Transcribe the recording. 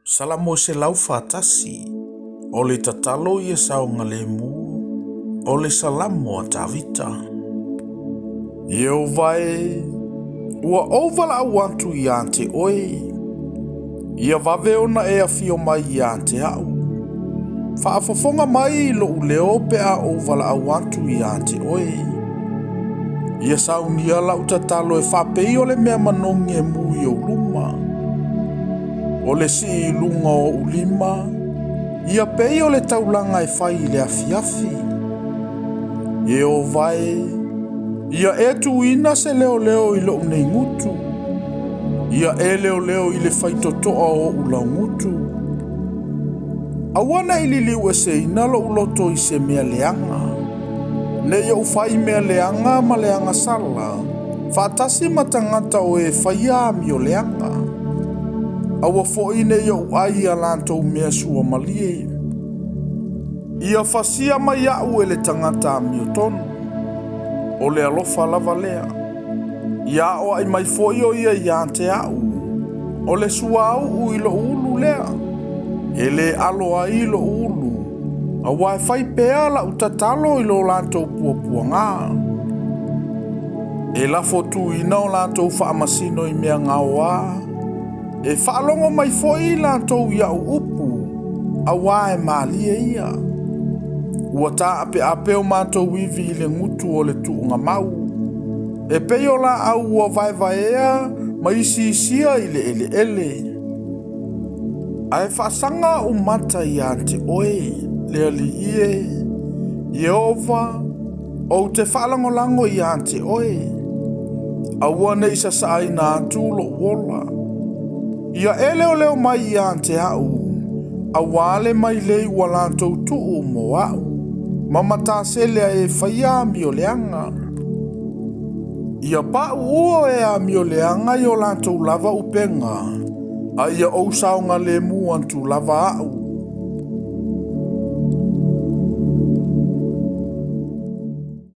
Salamo 141. O le tatalo ia saogalemu, o le Salamo a Tavita. Ieova e, ua ou valaau atu ia te oe, ia vave ona e afio mai ia te au. Faafofoga mai i lou leo pe a ou valaau atu ia te oe. Ia saunia lau tatalo e faapei o le mea manogi e mu i ou luma. O le sii i luga o ou lima, ia pei o le taulaga e fai i le afiafi. Ieova e, ia e tuuina se leoleo i lou nei gutu. Ia e leoleo i le faitotoa o ou laugutu. Aua ne i liliueseina lou loto i se mea leaga, ne i ou fai mea leaga ma le agasala, faatasi ma tagata o e faia amio leaga. Aua foi ne i ou ai i a latou mea suamalie. Ia fasia mai au e le tagata amiotonu, o le alofa lava lea. Ia aoai mai foi o ia ia te au, o le suauu i lou ulu lea, e le alo ai lou ulu, aua e fai pea lau tatalo i lo latou puapuaga. E lafo tuuina o latou faamasino i mea gaoa, e faalogo mai foi latou i au upu, auā e malie ia. Ua taapeape o matou ivi i le gutu o le tuugamau, e pei o laau ua vaevaea ma isiisia i le eleele. Ae faasaga ou mata ia te oe, le Alii e, Ieova, ou te faalagolago ia te oe. Aua ne i sasaaina atu lou ola. Ia e leoleo mai ia te au, auā le mailei ua latou tuu mo au, ma matasele a e faia amioleaga. Ia pauu o e amioleaga i o latou lava upega, a ia ou saogalemu atu lava au.